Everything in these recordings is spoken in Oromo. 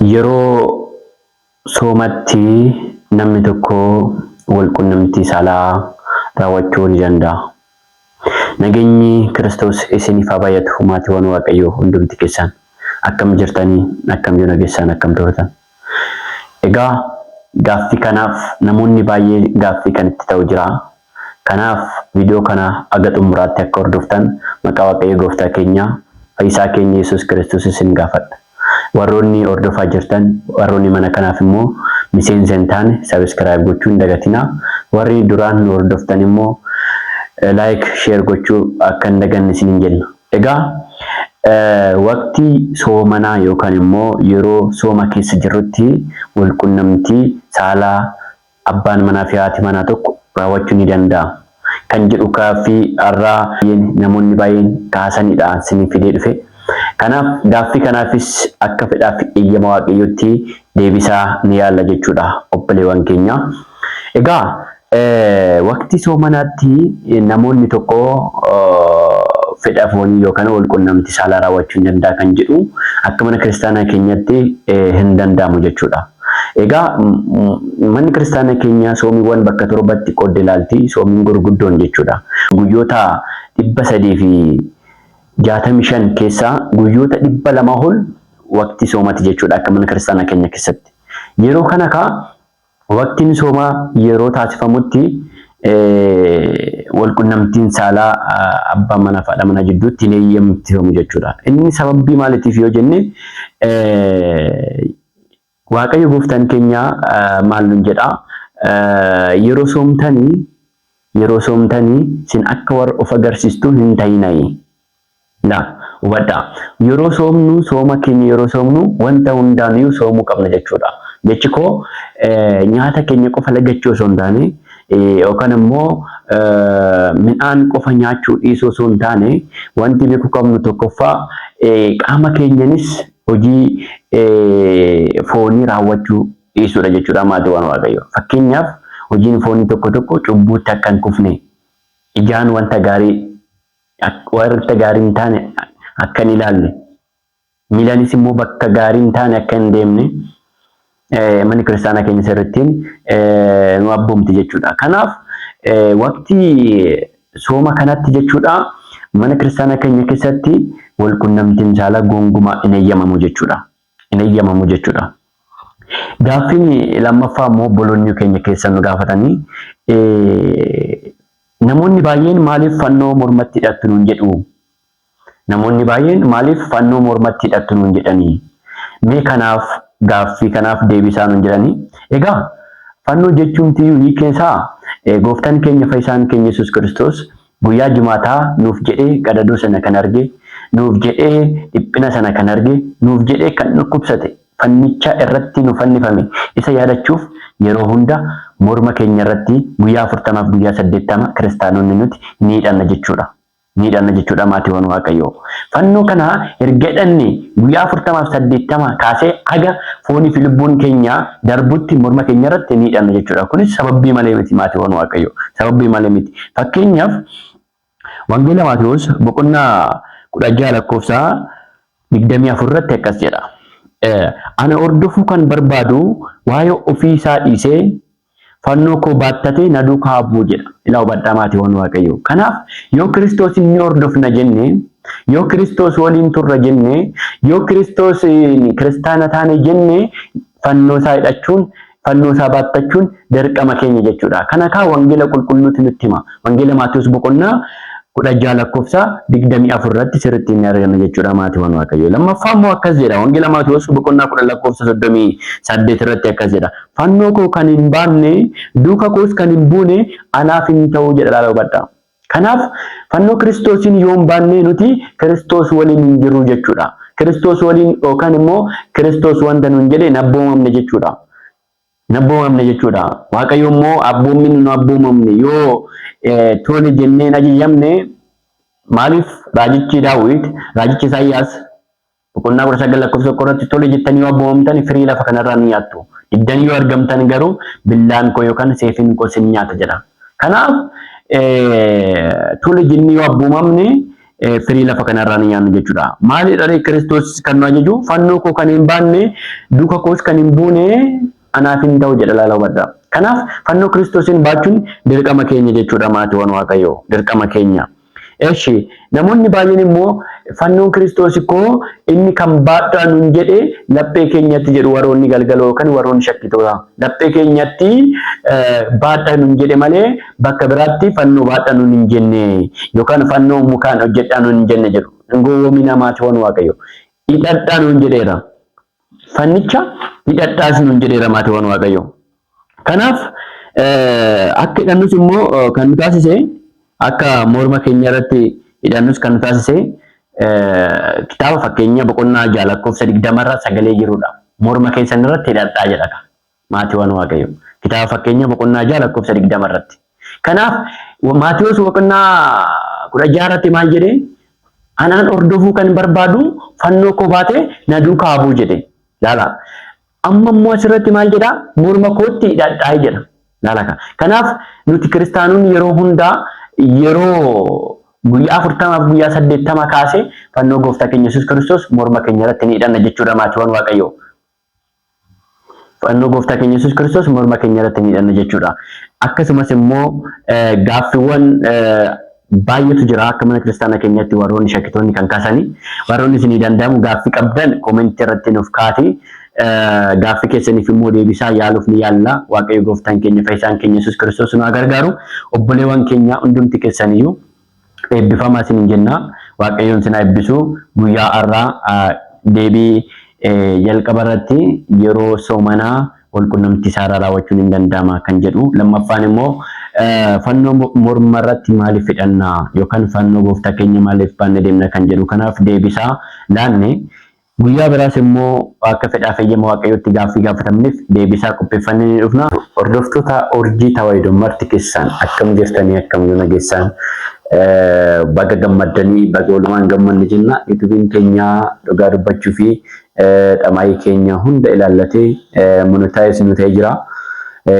Yeroo soomatti namni tokko walqunnamtii saalaa raawwachuu ni danda'a. Nageenyi Kiristoos isiniif haa baay'atu, maatiiwwan Waaqayyoo hundumti keessan. Akkam jirtanii? Akkam yoo nageessaan akkam turtan? Egaa gaaffii kanaaf namoonni baay'ee gaaffii kan itti ta'u jira. Kanaaf viidiyoo kana haga xumuraatti akka hordoftan maqaa Waaqayyo Gooftaa keenya Fayyisaa keenya Yesuus Kiristoos isin gaafadha. Warroonni hordofaa jirtan, warroonni mana kanaaf immoo miseensa hin taane, subscribe gochuu hin dagatinaa. Warri duraan nu hordoftan immoo like, share gochuu akka hin daganne isiniin jenna. Egaa waqtii soomanaa yookaan immoo yeroo sooma keessa jirrutti walqunnamtii saalaa abbaan manaa fi haati manaa tokko raawwachuu ni danda'a kan jedhu gaaffii har'aa namoonni baay'een kaasanidha isinii fidee dhufe. Kanaaf gaaffii kanaafis akka fedhaa fi eeyyama Waaqayyootti deebisaa ni yaalla jechuudha, obboleewwan keenya. Egaa waqtii soomanaatti namoonni tokko fedha foonii yookaan walqunnamtii saalaa raawwachuu hin danda'a kan jedhu akka mana kiristaanaa keenyatti hin danda'amu jechuudha. Egaa manni kiristaanaa keenya soomiiwwan bakka torbatti qoodde ilaalti, soomiin gurguddoon jechuudha. Guyyoota 365 keessaa guyyoota 200 ol waqtii soomati jechuudha akka mana kiristaanaa keenya keessatti. Yeroo kana kaa waqtiin soomaa yeroo taasifamutti walqunnamtiin saalaa abbaa manaa fi haadha manaa jidduutti hin eeyyamsifamu jechuudha. Inni sababii maaliitiif yoo jenne, Waaqayyo Gooftaan keenya maal nun jedhaa? Yeroo soomtanii sin akka warra of agarsiistuu hin ta'inai. Laa, hubadhaa. Yeroo soomnu, sooma keenya yeroo soomnu, wanta hundaaniyyuu soomuu qabna jechuudha. Jechi koo nyaata keenya qofa lagachuu osoo hin taane yookaan immoo midhaan qofa nyaachuu dhiisuu osoo hin taane, wanti beekuu qabnu tokkoffaa qaama keenyanis hojii foonii raawwachuu dhiisuudha jechuudha, maatiiwwan Waaqayyo. Fakkeenyaaf, hojiin foonii tokko tokko cubbuutti akka hin kufne, ijaan wanta gaarii hin taane akka hin ilaalle, miilaanis immoo bakka gaarii hin taane akka hin deemne manni kiristaanaa keenya sirrittiin nu abboomti jechuudha. Kanaaf waqtii sooma kanatti jechuudha, mana kiristaanaa keenya keessatti walqunnamtiin saalaa gonkumaa hin eeyyamamu jechuudha. Hin eeyyamamu jechuudha. Gaaffiin lammaffaa immoo obboloonni keenya keessa nu gaafatanii, namoonni baay'een maaliif fannoo mormatti hidhattu nuun jedhu? Namoonni baay'een maaliif fannoo mormatti hidhattu nuun jedhanii? Mee kanaaf gaaffii kanaaf deebisaa nuun jedhanii. Egaa fannoo jechuun tiyyuu hiikni isaa Gooftaan keenya Fayyisaan keenya Yesuus Kiristoos guyyaa Jimaataa nuuf jedhee qadaduu sana kan arge, nuuf jedhee dhiphina sana kan arge, nuuf jedhee kan dhukkubsate, fannicha irratti nu fannifame isa yaadachuuf yeroo hunda morma keenya irratti guyyaa 40f guyyaa 80 kiristaanonni nuti ni hidhanna jechuudha. Ni hidhanna jechuudha, maatiiwwan Waaqayyoo. Fannoo kana erga hidhanne guyyaa 40f 80 kaasee haga foonii fi lubbuun keenya darbutti morma keenya irratti ni hidhanna jechuudha. Kunis sababii malee miti, maatiiwwan Waaqayyoo. Sababii malee miti. Fakkeenyaaf, Wangeela Maatewos boqonnaa 16 lakkoofsa 24 irratti akkas jedha. Ana hordofuu kan barbaadu waa'ee ofii isaa dhiisee fannoo koo baattatee na duukaa bu'u jedha. Ilaa, hubadhaa, maatiiwwan Waaqayyoo. Kanaaf yoo Kiristoos inni hordofna jenne, yoo Kiristoos waliin turra jenne, yoo Kiristoos kiristaana taane jenne, fannoo isaa hidhachuun, fannoo isaa baattachuun dirqama keenya jechuudha. Kana kaa Wangeela qulqulluutu nutti hima. Wangeela Maatewos boqonnaa 16 lakkoofsa 24 irratti sirriitti inni arganna jechuudha, maatiiwwan Waaqayyoo. Lammaffaa immoo akkas jedha. Wangeela Maatewos boqonnaa 10 lakkoofsa 38 irratti akkas jedha. Fannoo koo kan hin baanne, duuka koos kan hin buune anaaf hin ta'u jedha, laala, hubadhaa. Kanaaf fannoo Kiristoosiin yoo hin baanne nuti Kiristoos waliin hin jirru jechuudha. Kiristoos waliin yookaan immoo Kiristoos wanta nuun jedhe hin abboomamne jechuudha. Hin abboomamne jechuudha. Waaqayyo immoo abboommi nu abboomamne yoo tole jennee hin ajajamne, maaliif raajichi Daawit, raajichi Isaayyaas boqonnaa 19 lakkoofsa 1 irratti, tole jettanii yoo abboomamtan firii lafa kanarraa ni nyaattu. Diddanii yoo argamtan garuu billaan koo yookaan seefiin koo sin nyaata jedha. Kanaaf tole jennee yoo abboomamne firii lafa kanarraa ni nyaannu jechuudha. Maalidha ree Kiristoos kan nu ajaju? Fannoo koo kan hin baanne, duuka koos kan hin buune anaaf hin ta'u jedha, laala hubadhaa. Kanaaf fannoo Kiristoosiin baachuun dirqama keenya jechuudha, maatiiwwan Waaqayyoo, dirqama keenya. Eshi, namoonni baay'een immoo fannoon Kiristoos koo inni kan baadhaa nuun jedhe laphee keenyatti jedhu, warroonni galgaloo yookaan warroonni shakkitoota. Laphee keenyatti baadhaa nuun jedhe malee bakka biraatti fannoo baadhaa nuun hin jenne yookaan fannoo mukaan hojjedhaa nuun hin jenne jedhu. Hin gowwoomina, maatiiwwan Waaqayyo. Hidhadhaa nuun jedheera. Fannicha hidhadhaas nuun jedheera, maatiiwwan Waaqayyo. Kanaaf akka hidhannus immoo kan nu taasise, akka morma keenya irratti hidhannus kan nu taasise, kitaaba Fakkeenya boqonnaa 6 lakkoofsa 20rra sagalee jirudha. Morma keessan irratti hidhadhaa jedha, maatiiwwan Waaqayyo. Kitaaba Fakkeenya boqonnaa 6 lakkoofsa 20 irratti. Kanaaf Maatiyuus boqonnaa 16 irratti maal jedhee? Anaan hordofuu kan barbaadu fannoo koo baatee na duukaa bu'u jedhe. Laala. Amma immoo asirratti maal jedhaa? Morma kootti hidhadhaa jedha. Laala. Kanaaf nuti kiristaanonni yeroo hundaa, yeroo guyyaa 40f guyyaa 80 kaasee, fannoo gooftaa keenya Yesuus Kiristoos morma keenya irratti ni hidhanna jechuudha, maatiiwwan Waaqayyoo. Fannoo gooftaa keenya Yesuus Kiristoos morma keenya irratti ni hidhanna jechuudha. Akkasumas immoo gaaffiiwwan baay'eetu jira akka mana kiristaanaa keenyatti warroonni shakkitoonni kan kaasanii. Warroonni isinii danda'amu gaaffii qabdan comment irratti nuuf kaati. Gaaffii keessaniif immoo deebisaa yaaluuf ni yaalla. Waaqayyo gooftaan keenya, fayyisaan keenya Yesuus Kiristoos nu haa gargaaru. Obboleewwan keenya hundumti keessaniyyuu eebbifamaa isiniin jenna. Waaqayyoon isin haa eebbisu. Guyyaa har'aa deebii jalqaba irratti yeroo soomanaa walqunnamtii saalaa raawwachuun hin danda'ama kan jedhu. Lammaffaan immoo fannoo morma irratti maaliif hidhanna yookaan fannoo gooftaa keenya maaliif baanne deemna kan jedhu kanaaf deebisaa laanne. Guyyaa biraas immoo akka fedhaa fayyama Waaqayyootti gaaffii gaafatamneef deebisaa qopheeffannee ni dhufna. Hordoftoota Urjii Tawaahidoo marti keessan akkam jirtanii, akkam yoo nageessaan? Baga gammaddanii, baga walumaan gammanne jenna. YouTubeiin keenya dhugaa dubbachuu fi dhamaayii keenya hunda ilaallatee monetize nu ta'ee jira.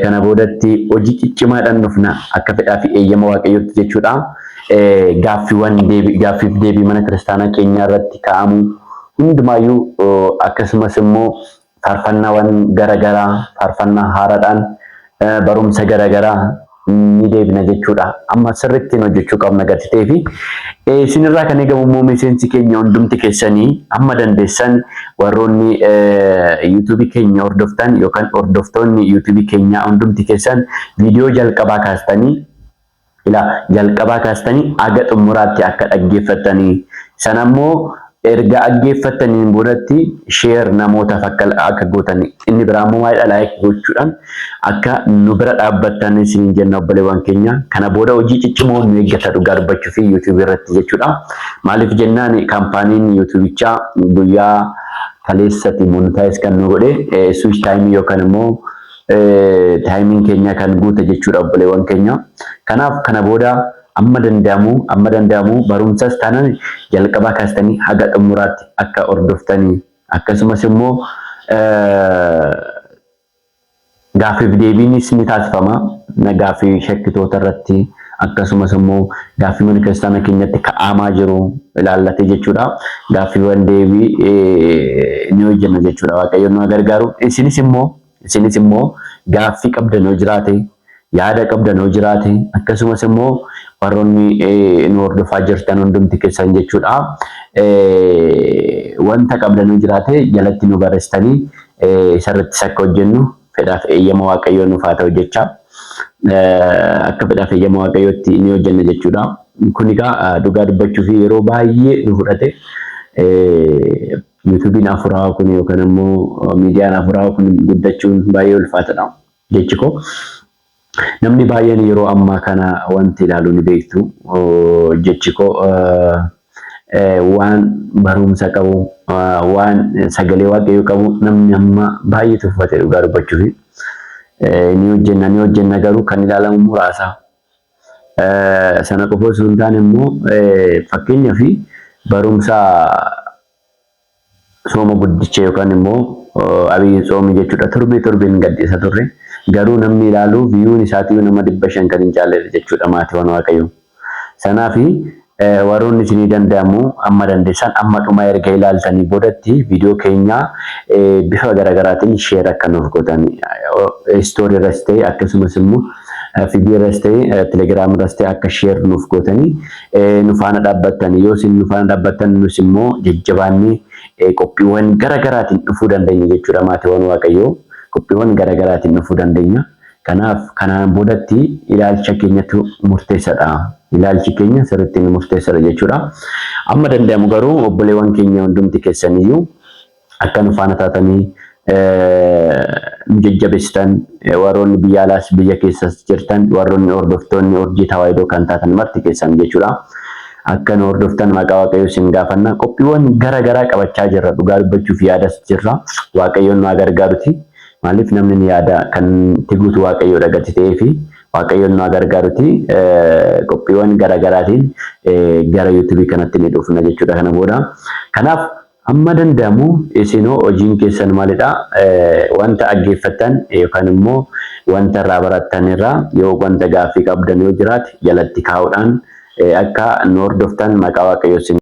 Kana boodatti hojii ciccimaadhaan dhufna akka fedhaa fi eeyyama Waaqayyootti jechuudha. Gaaffiiwwan deebii, gaaffiif deebii mana kiristaanaa keenyaa irratti kaa'amu hundumaayyuu, akkasumas immoo faarfannaawwan garaagaraa, faarfannaa haaraadhaan, barumsa garaagaraa ni deebina jechuudha. Amma sirrittiin hojjechuu qabna gati ta'ee fi isinirraa kan eegamu immoo miseensi keenya hundumti keessanii amma dandeessan, warroonni YouTubeii keenya hordoftan yookaan hordoftoonni YouTubeii keenyaa hundumti keessan viidiyoo jalqabaa kaastanii, ilaa jalqabaa kaastanii aga xumuraatti akka dhaggeeffattanii, sana immoo erga dhaggeeffattaniin boodatti share namootaaf akka gootan, inni biraa immoo maalidha, like gochuudhaan akka nu bira dhaabbattan isiniin jenna, obboleewwan keenya. Kana booda hojii ciccimoo nu eeggata dhugaa dubbachuu fi YouTubeii irratti jechuudha. Maaliif jennaan, companyn YouTubeichaa guyyaa kaleessatti monetize kan nu godhe, switch timeii yookaan immoo timeiin keenya kan guute jechuudha, obboleewwan keenya. Kanaaf kana booda amma danda'amu barumsas taanaan jalqabaa kaastanii haga xumuraatti akka hordoftanii, akkasumas immoo gaaffiif deebiinis ni taasifama. Gaaffii shakkitoota irratti, akkasumas immoo gaaffii mana kiristaanaa keenyatti ka'amaa jiru ilaallatee jechuudha. Gaaffiiwwan deebii ni hojjenna jechuudha. Waaqayyo nu gargaaru. Isinis immoo gaaffii qabdan yoo jiraate, yaada qabdan yoo jiraate, akkasumas immoo warroonni nu hordofaa jirtan hundumti keessan jechuudha. Wanta qabdan yoo jiraate jalatti nu barreessitanii isarrattis akka hojjennu fedhaaf eeyyama Waaqayyoo nuuf haa ta'u jecha, akka fedhaaf eeyyama Waaqayyootti ni hojjenna jechuudha. Kun egaa dhugaa dubbachuu fi yeroo baay'ee nu fudhate. YouTubeiin afuraa kun yookaan immoo miidiyaan afuraa kun guddachuun baay'ee ulfaatadha jechi koo. Namni baay'een yeroo ammaa kana wanti ilaalu ni beektu, jechi koo waan barumsa qabu, waan sagalee Waaqayyoo qabu namni amma baay'ee tuffate dhugaa dubbachuufi. Ni hojjenna, ni hojjenna, garuu kan ilaalamu muraasa. Sana qofa osoo hin taane immoo fakkeenyaaf barumsa sooma guddicha yookaan immoo abiyyi tsoomii jechuudha, torbee torbeen gadhiisa turre, garuu namni ilaalu viewn isaatiyyuu nama 500 kan hin caalledha jechuudha, maatiiwwan Waaqayyoo. Sanaafi Warroonni isinii danda'amu amma dandeessan amma dhuma erga ilaaltanii boodatti viidiyoo keenya bifa garaagaraatiin share akka nuuf gootan, story irras ta'e, akkasumas immoo FB irras ta'e, Telegram irras ta'e, akka share nuuf gootanii nu faana dhaabbattanii, yoo isin nu faana dhaabbattan nus immoo jajjabaannee qophiiwwan garaagaraatiin dhufuu dandeenya jechuudha. Maatiiwwan Waaqayyoo, qophiiwwan garaagaraatiin dhufuu dandeenya. Kanaaf kanaan boodatti ilaalcha keenyatu murteessadha. Ilaalchi keenya sirriitti murteessadha jechuudha. Amma danda'amu garuu obboleewwan keenya hundumti keessaniyyuu akka nu faana taatanii nu jajjabeessitan, warroonni biyya alaas biyya keessas jirtan, warroonni hordoftoonni Urjii Tawaahidoo kan taatan marti keessan jechuudha. Akka nu hordoftan maqaa Waaqayyoo isin gaafanna. Qophiiwwan gara garaa qabachaa jirra. Dhugaa dubbachuuf yaadas jirra. Waaqayyoon nu haa gargaaruti. Maaliif, namni ni yaada, kan itti guutu Waaqayyoodha gati ta'ee fi Waaqayyoon nu haa gargaaruti. Qophiiwwan gara garaatiin gara YouTubeii kanatti ni dhufna jechuudha kana booda. Kanaaf amma danda'amu isinoo hojiin keessan maalidha? Wanta dhaggeeffattan yookaan immoo wanta irraa barattan irraa yoo wanta gaaffii qabdan yoo jiraate jalatti kaa'uudhaan akka nu hordoftan maqaa Waaqayyoo isin